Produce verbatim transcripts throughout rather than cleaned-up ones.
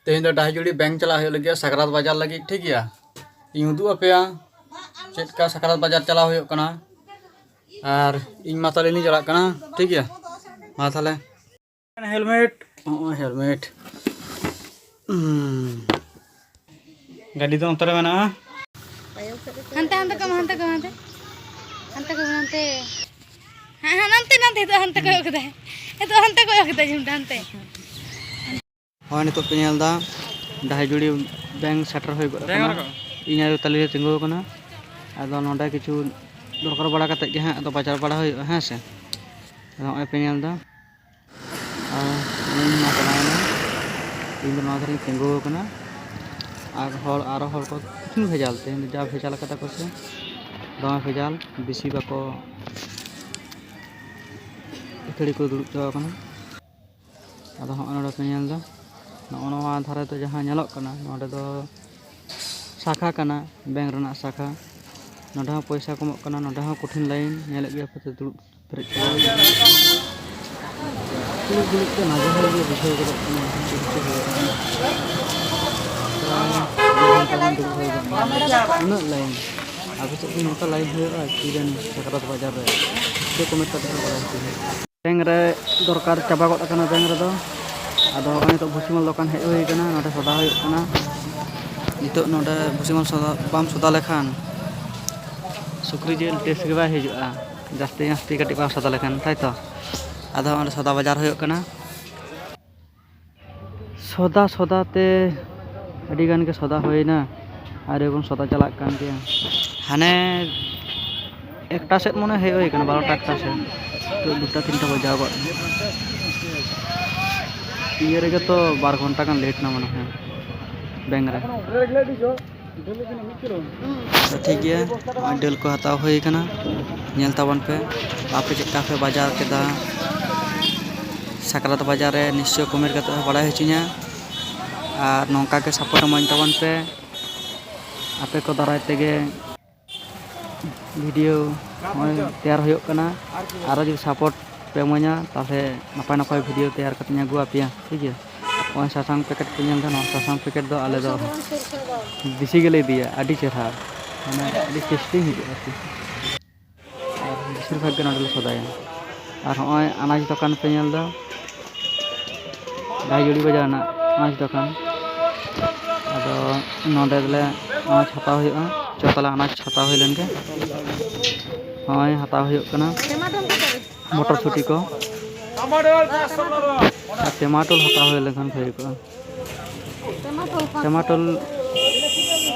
ᱛᱮᱦᱮᱧ ᱫᱚ ᱰᱟᱹᱦᱤᱡᱩᱲᱤ ᱵᱮᱝᱠ ᱪᱟᱞᱟᱜ ᱦᱩᱭᱩᱜ ᱞᱟᱹᱜᱤᱫ ᱥᱟᱠᱨᱟᱛ ᱵᱟᱡᱟᱨ ᱞᱟᱹᱜᱤᱫ, ᱴᱷᱤᱠ ᱜᱮᱭᱟ᱾ ᱤᱧ ᱩᱫᱩᱜ ᱟᱯᱮᱭᱟ ᱪᱮᱫ ᱞᱮᱠᱟ ᱥᱟᱠᱨᱟᱛ ᱵᱟᱡᱟᱨ ᱪᱟᱞᱟᱣ ᱦᱩᱭᱩᱜ ᱠᱟᱱᱟ᱾ ᱟᱨ ᱤᱧ ᱢᱟ ᱛᱟᱦᱞᱮ ᱞᱤᱧ ᱪᱟᱞᱟᱜ ᱠᱟᱱᱟ, ᱴᱷᱤᱠ ᱜᱮᱭᱟ᱾ ᱢᱟ ᱛᱟᱦᱞᱮ᱾ ᱦᱮᱞᱢᱮᱴ, ᱱᱚᱜᱼᱚᱭ ᱦᱮᱞᱢᱮᱴ᱾ ᱦᱩᱸ᱾ ᱜᱟᱹᱰᱤ ᱫᱚ ᱚᱱᱛᱮ ᱨᱮ ᱢᱮᱱᱟᱜᱼᱟ᱾ ᱦᱟᱱᱛᱮ, ᱦᱟᱱᱛᱮ ᱠᱚᱢ, ᱦᱟᱱᱛᱮ ᱠᱚᱢ, ᱦᱟᱱᱛᱮ᱾ ᱦᱟᱱᱛᱮ ᱠᱚᱢ, ᱦᱟᱱᱛᱮ᱾ ᱦᱮᱸ, ᱦᱮᱸ, ᱦᱟᱱᱛᱮ, ᱦᱟᱱᱛᱮ, ᱱᱤᱛᱚᱜ ᱦᱟᱱᱛᱮ ᱠᱚᱭᱚᱜ ᱠᱮᱫᱟᱭ᱾ ᱱᱤᱛᱚᱜ ᱦᱟᱱᱛᱮ ᱠᱚᱭᱚᱜ ᱠᱮᱫᱟᱭ, ᱡᱷᱩᱢᱴᱟ ᱦᱟᱱᱛᱮ᱾ ᱦᱳᱭ, ᱱᱤᱛᱚᱜ ᱯᱮ ᱧᱮᱞ ᱮᱫᱟ, ᱰᱟᱹᱦᱤᱡᱩᱲᱤ ᱵᱮᱝᱠ ᱥᱮᱴᱮᱨ ᱦᱩᱭ ᱜᱚᱫ ᱟᱠᱟᱱᱟ᱾ ᱤᱧ ᱟᱭᱳ ᱛᱟᱞᱮ ᱞᱮ ᱛᱤᱸᱜᱩ ᱟᱠᱟᱱᱟ᱾ ᱟᱫᱚ ᱱᱚᱰᱮ ᱠᱤᱪᱷᱩ ᱫᱚᱨᱠᱟᱨ ᱵᱟᱲᱟ ᱠᱟᱛᱮᱫ ᱜᱮ ᱦᱟᱸᱜ ᱟᱫᱚ ᱵᱟᱡᱟᱨ ᱵᱟᱲᱟ ᱦᱩᱭᱩᱜᱼᱟ, ᱦᱮᱸ ᱥᱮ᱾ ᱟᱫᱚ ᱱᱚᱜᱼᱚᱭ ᱯᱮ ᱧᱮᱞ ᱮᱫᱟ, ᱟᱨ ᱤᱧ ᱢᱟ ᱪᱟᱞᱟᱣᱮᱱᱟ, ᱤᱧ ᱫᱚ ᱱᱚᱣᱟ ᱫᱷᱟᱨᱮᱧ ᱛᱤᱸᱜᱩ ᱟᱠᱟᱱᱟ᱾ ᱟᱨ ᱦᱚᱲ, ᱟᱨᱚ ᱦᱚᱲ ᱠᱚ ᱠᱤᱪᱷᱩ ᱵᱷᱮᱡᱟᱞ, ᱛᱮᱦᱮᱧ ᱫᱚ ᱡᱟ ᱵᱷᱮᱡᱟᱞ ᱠᱟᱫᱟ ᱠᱚ ᱥᱮ, ᱫᱚᱢᱮ ᱵᱷᱮᱡᱟᱞ, ᱵᱮᱥᱤ ᱵᱟᱠᱚ ᱟᱹᱛᱷᱟᱹᱲᱤ ᱠᱚ ᱫᱩᱲᱩᱵ ᱪᱟᱵᱟ ᱟᱠᱟᱱᱟ᱾ ᱟᱫᱚ ᱦᱚᱸᱜᱼᱚᱭ ᱱᱚᱰᱮ ᱯᱮ ᱧᱮᱞ ᱮᱫᱟ, ᱱᱚᱜᱼᱚ ᱱᱚᱣᱟ ᱫᱷᱟᱨᱮ ᱫᱚ ᱡᱟᱦᱟᱸ ᱧᱮᱞᱚᱜ ᱠᱟᱱᱟ, ᱱᱚᱰᱮ ᱫᱚ ᱥᱟᱠᱷᱟ ᱠᱟᱱᱟ, ᱵᱮᱝᱠ ᱨᱮᱱᱟᱜ ᱥᱟᱠᱷᱟ᱾ ᱱᱚᱰᱮ ᱦᱚᱸ ᱯᱚᱭᱥᱟ ᱠᱚ ᱮᱢᱚᱜ ᱠᱟᱱᱟ, ᱱᱚᱰᱮ ᱦᱚᱸ ᱠᱚᱴᱷᱤᱱ ᱞᱟᱭᱤᱱ, ᱧᱮᱞᱮᱫ ᱜᱮᱭᱟ ᱯᱮ ᱛᱚ, ᱫᱩᱲᱩᱵ ᱯᱮᱨᱮᱡ ᱪᱟᱵᱟ ᱟᱠᱟᱱᱟ᱾ ᱫᱩᱲᱩᱵ ᱫᱩᱲᱩᱵ ᱛᱮ ᱱᱟᱡᱮ ᱦᱚᱲ ᱜᱮ ᱵᱩᱡᱷᱟᱹᱣ ᱜᱚᱫᱚᱜ ᱠᱟᱱᱟ, ᱪᱮᱫ ᱪᱚ ᱦᱩᱭᱩᱜ ᱠᱟᱱᱟ᱾ ᱯᱨᱟᱭ ᱢᱤᱫ ᱜᱷᱚᱱᱴᱟ ᱜᱟᱱ ᱫᱩᱲᱩᱵ ᱦᱩᱭ ᱜᱚᱫ ᱮᱱᱟ᱾ ᱩᱱᱟᱹᱜ ᱞᱟᱭᱤᱱ᱾ ᱟᱯᱮ ᱥᱮᱫ ᱫᱚ ᱱᱚᱝᱠᱟ ᱞᱟᱭᱤᱱ ᱦᱩᱭᱩᱜᱼᱟ ᱠᱤ ᱡᱟᱹᱱᱤ ᱥᱟᱠᱨᱟᱛ ᱵᱟᱡᱟᱨ ᱨᱮ? ᱪᱮᱫ ᱠᱚ ᱢᱮᱛᱟᱜ ᱠᱟᱱᱟ ᱵᱟᱲᱟᱭ ᱦᱚᱪᱚᱧᱟ᱾ ᱵᱮᱝᱠ ᱨᱮ ᱫᱚᱨᱠᱟᱨ ᱪᱟᱵᱟ ᱜᱚᱫ ᱟᱠᱟᱱᱟ ᱵᱮᱝᱠ ᱨᱮᱫᱚ᱾ ᱟᱫᱚ ᱱᱚᱜᱼᱚᱭ ᱱᱤᱛᱚᱜ ᱵᱷᱩᱥᱤᱢᱟᱞ ᱫᱚᱠᱟᱱ ᱦᱮᱡ ᱦᱩᱭ ᱟᱠᱟᱱᱟ, ᱱᱚᱰᱮ ᱥᱚᱫᱟ ᱦᱩᱭᱩᱜ ᱠᱟᱱᱟ᱾ ᱱᱤᱛᱚᱜ ᱱᱚᱰᱮ ᱵᱷᱩᱥᱤᱢᱟᱞ ᱥᱚᱫᱟ ᱵᱟᱢ ᱥᱚᱫᱟ ᱞᱮᱠᱷᱟᱱ ᱥᱩᱠᱨᱤ ᱡᱤᱞ ᱴᱮᱥᱴ ᱜᱮ ᱵᱟᱭ ᱦᱤᱡᱩᱜᱼᱟ, ᱡᱟᱹᱥᱛᱤ ᱡᱟᱹᱥᱛᱤ ᱠᱟᱹᱴᱤᱡ ᱵᱟᱢ ᱥᱚᱫᱟ ᱞᱮᱠᱷᱟᱱ, ᱛᱟᱭ ᱛᱚ? ᱟᱫᱚ ᱚᱸᱰᱮ ᱥᱚᱫᱟ ᱵᱟᱡᱟᱨ ᱦᱩᱭᱩᱜ ᱠᱟᱱᱟ᱾ ᱥᱚᱫᱟ ᱥᱚᱫᱟ ᱛᱮ ᱟᱹᱰᱤ ᱜᱟᱱ ᱜᱮ ᱥᱚᱫᱟ ᱦᱩᱭᱱᱟ, ᱟᱨ ᱮᱵᱚᱝ ᱥᱚᱫᱟ ᱪᱟᱞᱟᱜ ᱠᱟᱱ ᱜᱮᱭᱟ᱾ ᱦᱟᱱᱮ ᱮᱠᱴᱟ ᱥᱮᱫ ᱢᱚᱱᱮ ᱦᱮᱡ ᱦᱩᱭ ᱠᱟᱱᱟ, ᱵᱟᱨᱚᱴᱟ ᱮᱠᱴᱟ ᱥᱮᱫ᱾ ᱱᱤᱛᱚᱜ ᱫᱩᱴᱟ ᱛᱤᱱᱴᱟ ᱵᱟᱡᱟᱣ ᱜᱚᱫ ᱮᱱᱟ᱾ ᱤᱭᱟᱹ ᱨᱮᱜᱮ ᱛᱚ ᱵᱟᱨ ᱜᱷᱚᱱᱴᱟ ᱜᱟᱱ ᱞᱮᱴ ᱮᱱᱟ ᱢᱚᱱᱮ ᱦᱚᱭ ᱵᱮᱝᱠ ᱨᱮ᱾ ᱴᱷᱤᱠ ᱜᱮᱭᱟ, ᱱᱚᱜᱼᱚᱭ ᱰᱟᱹᱞ ᱠᱚ ᱦᱟᱛᱟᱣ ᱦᱩᱭ ᱠᱟᱱᱟ᱾ ᱧᱮᱞ ᱛᱟᱵᱚᱱ ᱯᱮ, ᱟᱯᱮ ᱪᱮᱫ ᱞᱮᱠᱟ ᱯᱮ ᱵᱟᱡᱟᱨ ᱠᱮᱫᱟ᱾ ᱥᱟᱠᱨᱟᱛ ᱵᱟᱡᱟᱨ ᱨᱮ ᱱᱤᱥᱪᱚᱭ ᱠᱚᱢᱮᱱᱴ ᱠᱟᱛᱮ ᱯᱮ ᱵᱟᱲᱟᱭ ᱦᱚᱪᱚᱧᱟ᱾ ᱟᱨ ᱱᱚᱝᱠᱟ ᱜᱮ ᱥᱟᱯᱳᱨᱴ ᱮᱢᱟᱹᱧ ᱛᱟᱵᱚᱱ ᱯᱮ᱾ ᱟᱯᱮ ᱠᱚ ᱫᱟᱨᱟᱭ ᱛᱮᱜᱮ ᱵᱷᱤᱰᱤᱭᱳ ᱱᱚᱜᱼᱚᱭ ᱛᱮᱭᱟᱨ ᱦᱩᱭᱩᱜ ᱠᱟᱱᱟ᱾ ᱟᱨᱚ ᱡᱩᱫᱤ ᱥᱟᱯᱳᱨᱴ ᱯᱮ ᱮᱢᱟᱹᱧᱟ, ᱛᱟᱦᱚᱞᱮ ᱱᱟᱯᱟᱭ ᱱᱟᱯᱟᱭ ᱵᱷᱤᱰᱤᱭᱳ ᱛᱮᱭᱟᱨ ᱠᱟᱛᱮᱧ ᱟᱹᱜᱩ ᱟᱯᱮᱭᱟ, ᱴᱷᱤᱠ ᱜᱮᱭᱟ? ᱱᱚᱜᱼᱚᱭ ᱥᱟᱥᱟᱝ ᱯᱮᱠᱮᱴ ᱯᱮ ᱧᱮᱞ ᱮᱫᱟ, ᱱᱚᱣᱟ ᱥᱟᱥᱟᱝ ᱯᱮᱠᱮᱴ ᱫᱚ ᱟᱞᱮ ᱫᱚ ᱵᱮᱥᱤ ᱜᱮᱞᱮ ᱤᱫᱤᱭᱟ, ᱟᱹᱰᱤ ᱪᱮᱦᱨᱟ, ᱢᱟᱱᱮ ᱟᱹᱰᱤ ᱴᱮᱥᱴᱤ ᱦᱩᱭᱩᱜᱼᱟ ᱟᱨᱠᱤ᱾ ᱟᱨ ᱵᱮᱥᱤᱨ ᱵᱷᱟᱜᱽ ᱜᱮ ᱱᱚᱸᱰᱮ ᱞᱮ ᱥᱚᱫᱟᱭᱟ᱾ ᱟᱨ ᱦᱚᱸᱜᱼᱚᱭ ᱟᱱᱟᱡᱽ ᱫᱚᱠᱟᱱ ᱯᱮ ᱧᱮᱞ ᱮᱫᱟ, ᱰᱟᱦᱤᱡᱩᱲᱤ ᱵᱟᱡᱟᱨ ᱨᱮᱱᱟᱜ ᱟᱱᱟᱡᱽ ᱫᱚᱠᱟᱱ᱾ ᱟᱫᱚ ᱱᱚᱸᱰᱮ ᱫᱚᱞᱮ ᱟᱱᱟᱡᱽ ᱦᱟᱛᱟᱣ ᱦᱩᱭᱩᱜᱼᱟ᱾ ᱪᱚ ᱛᱟᱦᱞᱮ ᱟᱱᱟᱡᱽ ᱦᱟᱛᱟᱣ ᱦᱩᱭ ᱞᱮᱱ ᱜᱮ᱾ ᱦᱚᱸᱜᱼᱚᱭ ᱦᱟᱛᱟᱣ ᱦᱩᱭᱩᱜ ᱠᱟᱱᱟ ᱢᱚᱴᱚᱨᱥᱩᱴᱤ ᱠᱚ᱾ ᱟᱨ ᱴᱮᱢᱟᱴᱳᱞ ᱦᱟᱛᱟᱣ ᱦᱩᱭ ᱞᱮᱱᱠᱷᱟᱱ ᱵᱷᱟᱹᱜᱤ ᱠᱚᱜᱼᱟ᱾ ᱴᱮᱢᱟᱴᱳᱞ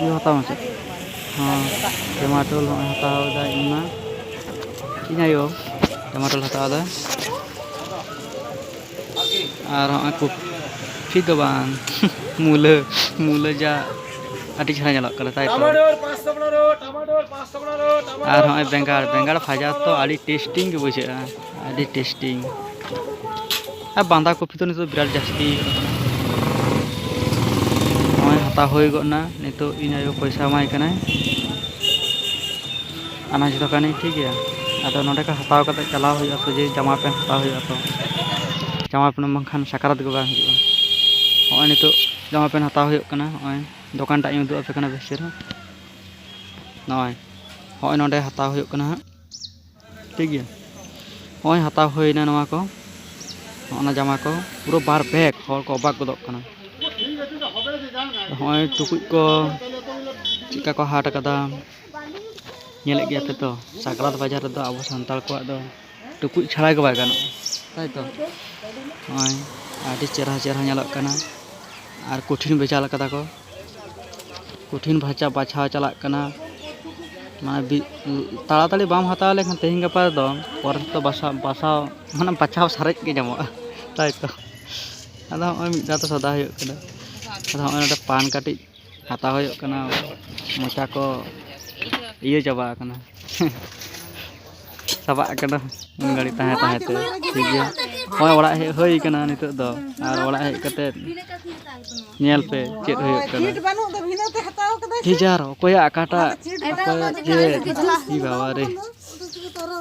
ᱤᱭᱟᱹ ᱦᱟᱛᱟᱣ ᱢᱮᱥᱮ᱾ ᱦᱚᱸ, ᱴᱮᱢᱟᱴᱳᱞ ᱦᱚᱸᱜᱼᱚᱭ ᱦᱟᱛᱟᱣ ᱮᱫᱟ ᱤᱧ ᱢᱟ, ᱤᱧ ᱟᱭᱳ ᱴᱮᱢᱟᱴᱳᱞ ᱦᱟᱛᱟᱣ ᱮᱫᱟ᱾ ᱟᱨ ᱦᱚᱸᱜᱼᱚᱭ ᱠᱚᱯᱷᱤ ᱫᱚ ᱵᱟᱝ, ᱢᱩᱞᱟᱹ, ᱢᱩᱞᱟᱹ ᱡᱟ ᱟᱹᱰᱤ ᱪᱮᱦᱨᱟ ᱧᱮᱞᱚᱜ ᱠᱟᱱᱟ, ᱛᱟᱭ ᱛᱚ? ᱟᱨ ᱦᱚᱸᱜᱼᱚᱭ ᱵᱮᱸᱜᱟᱲ, ᱵᱮᱸᱜᱟᱲ ᱵᱷᱟᱡᱟ ᱛᱚ ᱟᱹᱰᱤ ᱴᱮᱥᱴᱤᱝ ᱜᱮ ᱵᱩᱡᱷᱟᱹᱜᱼᱟ, ᱟᱹᱰᱤ ᱴᱮᱥᱴᱤᱝ᱾ ᱟᱨ ᱵᱟᱸᱫᱷᱟ ᱠᱚᱯᱷᱤ ᱫᱚ ᱱᱤᱛᱚᱜ ᱵᱤᱨᱟᱴ ᱡᱟᱹᱥᱛᱤ ᱠᱟᱱᱟ᱾ ᱱᱚᱜᱼᱚᱭ ᱦᱟᱛᱟᱣ ᱦᱩᱭ ᱜᱚᱫ ᱮᱱᱟ, ᱱᱤᱛᱚᱜ ᱤᱧ ᱟᱭᱳ ᱯᱚᱭᱥᱟ ᱮᱢᱟᱭ ᱠᱟᱱᱟᱭ᱾ ᱟᱱᱟᱡᱽ ᱫᱚᱠᱟᱱᱤ, ᱴᱷᱤᱠ ᱜᱮᱭᱟ᱾ ᱟᱫᱚ ᱱᱚᱸᱰᱮ ᱠᱷᱚᱱ ᱦᱟᱛᱟᱣ ᱠᱟᱛᱮ ᱪᱟᱞᱟᱣ ᱦᱩᱭᱩᱜᱼᱟ, ᱥᱚᱡᱷᱮ ᱡᱟᱢᱟ ᱯᱮᱱᱴ ᱦᱟᱛᱟᱣ ᱦᱩᱭᱩᱜᱼᱟ ᱛᱚ᱾ ᱡᱟᱢᱟ ᱯᱮᱱᱴ ᱵᱟᱝᱠᱷᱟᱱ ᱥᱟᱠᱨᱟᱛ ᱜᱮ ᱵᱟᱝ ᱦᱩᱭᱩᱜᱼᱟ᱾ ᱱᱚᱜᱼᱚᱭ ᱱᱤᱛᱚᱜ ᱡᱟᱢᱟ ᱯᱮᱱᱴ ᱦᱟᱛᱟᱣ ᱦᱩᱭᱩᱜ ᱠᱟᱱᱟ᱾ ᱱᱚᱜᱼᱚᱭ ᱫᱚᱠᱟᱱ ᱴᱟᱜ ᱤᱧ ᱩᱫᱩᱜ ᱟᱯᱮ ᱠᱟᱱᱟ ᱵᱮᱥ ᱪᱮᱦᱨᱟ᱾ ᱱᱚᱜᱼᱚᱭ, ᱱᱚᱜᱼᱚᱭ ᱱᱚᱸᱰᱮ ᱦᱟᱛᱟᱣ ᱦᱩᱭᱩᱜ ᱠᱟᱱᱟ ᱦᱟᱸᱜ, ᱴᱷᱤᱠ ᱜᱮᱭᱟ᱾ ᱱᱚᱜᱼᱚᱭ ᱦᱟᱛᱟᱣ ᱦᱩᱭᱱᱟ ᱱᱚᱣᱟ ᱠᱚ, ᱱᱚᱜᱼᱚ ᱱᱟ ᱡᱟᱢᱟ ᱠᱚ, ᱯᱩᱨᱟᱹ ᱵᱟᱨ ᱵᱮᱜᱽ᱾ ᱦᱚᱲ ᱠᱚ ᱚᱵᱟᱠ ᱜᱚᱫᱚᱜ ᱠᱟᱱᱟ᱾ ᱱᱚᱜᱼᱚᱭ ᱴᱩᱠᱩᱡ ᱠᱚ ᱪᱮᱫᱠᱟ ᱠᱚ ᱦᱟᱴ ᱟᱠᱟᱫᱟ, ᱧᱮᱞᱮᱫ ᱜᱮᱭᱟ ᱯᱮ ᱛᱚ, ᱥᱟᱠᱨᱟᱛ ᱵᱟᱡᱟᱨ ᱨᱮᱫᱚ ᱟᱵᱚ ᱥᱟᱱᱛᱟᱲ ᱠᱚᱣᱟᱜ ᱫᱚ ᱴᱩᱠᱩᱡ ᱪᱷᱟᱲᱟ ᱜᱮ ᱵᱟᱭ ᱜᱟᱱᱚᱜᱼᱟ, ᱛᱟᱭ ᱛᱚ? ᱱᱚᱜᱼᱚᱭ ᱟᱹᱰᱤ ᱪᱮᱦᱨᱟ ᱪᱮᱦᱨᱟ ᱧᱮᱞᱚᱜ ᱠᱟᱱᱟ᱾ ᱟᱨ ᱠᱚᱴᱷᱤᱱ ᱵᱮᱪᱟᱞ ᱠᱟᱫᱟ ᱠᱚ, ᱠᱚᱴᱷᱤᱱ ᱵᱷᱟᱪᱟ ᱵᱟᱪᱷᱟᱣ ᱪᱟᱞᱟᱜ ᱠᱟᱱᱟ᱾ ᱢᱟᱱᱮ ᱵᱤ-, ᱛᱟᱲᱟᱛᱟᱲᱤ ᱵᱟᱢ ᱦᱟᱛᱟᱣ ᱞᱮᱠᱷᱟᱱ ᱛᱮᱦᱮᱧ ᱜᱟᱯᱟ ᱫᱚ ᱯᱚᱨᱮ ᱛᱮᱫᱚ ᱵᱟᱥᱟ-, ᱵᱟᱥᱟᱣ, ᱢᱟᱱᱮ ᱵᱟᱪᱷᱟᱣ ᱥᱟᱨᱮᱡ ᱜᱮ ᱧᱟᱢᱚᱜᱼᱟ, ᱛᱟᱭ ᱛᱚ? ᱟᱫᱚ ᱦᱚᱸᱜᱼᱚᱭ ᱢᱤᱫ ᱫᱷᱟᱣ ᱛᱮ ᱥᱚᱫᱟ ᱦᱩᱭᱩᱜ ᱠᱟᱱᱟ᱾ ᱟᱫᱚ ᱦᱚᱸᱜᱼᱚᱭ ᱱᱚᱰᱮ ᱯᱟᱱ ᱠᱟᱹᱴᱤᱡ ᱦᱟᱛᱟᱣ ᱦᱩᱭᱩᱜ ᱠᱟᱱᱟ, ᱢᱚᱪᱟ ᱠᱚ ᱤᱭᱟᱹ ᱪᱟᱵᱟ ᱟᱠᱟᱱᱟ᱾ ᱥᱟᱵᱟᱜ ᱠᱟᱱᱟ ᱩᱱ ᱜᱷᱟᱹᱲᱤᱡ ᱛᱟᱦᱮᱸ ᱛᱟᱦᱮᱸ ᱛᱮ᱾ ᱴᱷᱤᱠ ᱜᱮᱭᱟ, ᱦᱚᱸᱜᱼᱚᱭ ᱚᱲᱟᱜ ᱦᱮᱡ ᱦᱩᱭ ᱠᱟᱱᱟ ᱱᱤᱛᱚᱜ ᱫᱚ, ᱟᱨ ᱚᱲᱟᱜ ᱦᱮᱡ ᱠᱟᱛᱮ ᱧᱮᱞ ᱯᱮ ᱪᱮᱫ ᱦᱩᱭᱩᱜ ᱠᱟᱱᱟ᱾ ᱥᱤᱴ ᱵᱟᱹᱱᱩᱜ ᱫᱚ ᱵᱷᱤᱱᱟᱹ ᱛᱮ ᱦᱟᱛᱟᱣ ᱠᱟᱫᱟᱭ ᱥᱮ? ᱠᱮ ᱡᱟᱨ ᱚᱠᱚᱭᱟᱜ ᱚᱠᱟᱴᱟᱜ, ᱥᱤᱴ ᱵᱟᱹᱱᱩᱜ ᱚᱠᱚᱭᱟᱜ ᱫᱚ ᱪᱮᱫ, ᱵᱷᱤᱱᱟᱹ ᱛᱮ ᱤ ᱵᱟᱵᱟ ᱨᱮ᱾ ᱵᱟᱹᱱᱩᱜ, ᱩᱰᱩᱠ ᱠᱟᱛᱮ ᱟᱨᱚ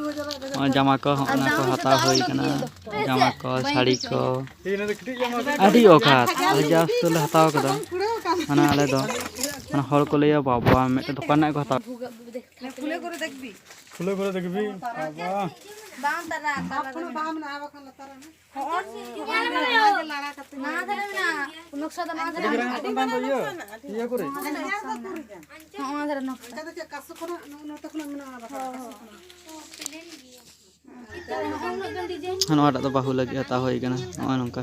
ᱱᱚᱜᱼᱚᱭ ᱡᱟᱢᱟ ᱠᱚ, ᱦᱚᱸᱜᱼᱚ ᱱᱟ ᱠᱚ ᱦᱟᱛᱟᱣ ᱦᱩᱭ ᱠᱟᱱᱟ᱾ ᱡᱟᱢᱟ ᱠᱚ, ᱥᱟᱹᱲᱤ ᱠᱚ, ᱟᱹᱰᱤ ᱚᱠᱟᱛ᱾ ᱟᱞᱮ ᱡᱟ ᱩᱥᱛᱟᱹᱨ ᱞᱮ ᱦᱟᱛᱟᱣ ᱠᱟᱫᱟ, ᱢᱟᱱᱮ ᱟᱞᱮ ᱫᱚ, ᱢᱟᱱᱮ ᱦᱚᱲ ᱠᱚ ᱞᱟᱹᱭᱟ, "ᱵᱟᱵᱟ, ᱢᱤᱫᱴᱮᱱ ᱫᱚᱠᱟᱱ ᱨᱮᱱᱟᱜ ᱠᱚ ᱦᱟᱛᱟᱣ ᱠᱷᱩᱞᱟᱹ ᱠᱚᱨᱮ ᱫᱮᱠᱷᱵᱤ, ᱵᱟᱵᱟ᱾ ᱵᱟᱝ ᱛᱟᱨᱟ, ᱛᱟᱨᱟ ᱨᱮ ᱢᱮᱱᱟᱜᱼᱟ᱾ ᱦᱚᱸᱜᱼᱚᱭ ᱱᱚᱣᱟ ᱫᱷᱟᱨᱮ ᱢᱮᱱᱟᱜᱼᱟ, ᱱᱚᱠᱥᱟ ᱫᱚ ᱱᱚᱣᱟ ᱫᱷᱟᱨᱮ ᱢᱮᱱᱟᱜᱼᱟ᱾ ᱤᱭᱟᱹ ᱠᱚᱨᱮ᱾ ᱦᱚᱸᱜᱼᱚᱭ ᱱᱚᱣᱟ ᱫᱷᱟᱨᱮ ᱱᱚᱠᱥᱟ᱾ ᱱᱚᱛᱮ ᱠᱷᱚᱱᱟᱜ ᱢᱮᱱᱟᱜᱼᱟ, ᱵᱟᱠᱷᱟᱱ ᱚᱠᱟ ᱥᱮᱫ ᱠᱷᱚᱱᱟᱜ? ᱱᱚᱣᱟᱴᱟᱜ ᱫᱚ ᱵᱟᱹᱦᱩ ᱞᱟᱹᱜᱤᱫ ᱦᱟᱛᱟᱣ ᱦᱩᱭ ᱠᱟᱱᱟ᱾ ᱱᱚᱜᱼᱚᱭ ᱱᱚᱝᱠᱟ᱾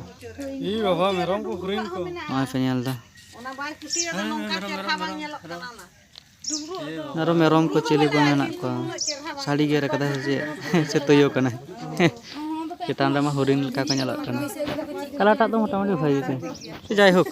ᱤ ᱵᱟᱵᱟ, ᱢᱮᱨᱚᱢ ᱠᱚ ᱦᱚᱨᱤᱱ ᱠᱚ᱾ ᱱᱚᱜᱼᱚᱭ ᱯᱮ ᱧᱮᱞ ᱮᱫᱟ᱾ ᱚᱱᱟ ᱵᱟᱭ ᱠᱩᱥᱤᱭᱟᱫᱟ, ᱦᱮᱸ, ᱱᱚᱝᱠᱟ ᱢᱮᱨᱚᱢ, ᱪᱮᱦᱨᱟ ᱢᱮᱨᱚᱢ, ᱵᱟᱝ ᱢᱮᱨᱚᱢ, ᱧᱮᱞᱚᱜ ᱢᱮᱨᱚᱢ᱾ ᱠᱟᱱᱟ ᱚᱱᱟ᱾ ᱰᱩᱢᱵᱩᱜ ᱩᱛᱩ᱾ ᱟᱨᱚ ᱢᱮᱨᱚᱢ ᱠᱚ ᱪᱤᱞᱤ ᱠᱚ ᱢᱮᱱᱟᱜ ᱠᱚᱣᱟ᱾ ᱥᱟᱹᱲᱤ ᱜᱮ ᱨᱟᱠᱟᱫᱟᱭ ᱥᱮ ᱪᱮᱫ? ᱥᱮ ᱛᱩᱭᱩ ᱠᱟᱱᱟᱭ? ᱪᱮᱛᱟᱱ ᱨᱮᱢᱟ ᱦᱚᱨᱤᱱ ᱞᱮᱠᱟ ᱠᱚ ᱧᱮᱞᱚᱜ ᱠᱟᱱᱟ᱾ ᱠᱟᱞᱟᱨᱴᱟᱜ ᱫᱚ ᱢᱚᱴᱟᱢᱩᱴᱤ ᱵᱷᱟᱹᱜᱤ ᱜᱮ᱾ ᱡᱟᱭᱦᱳᱠ,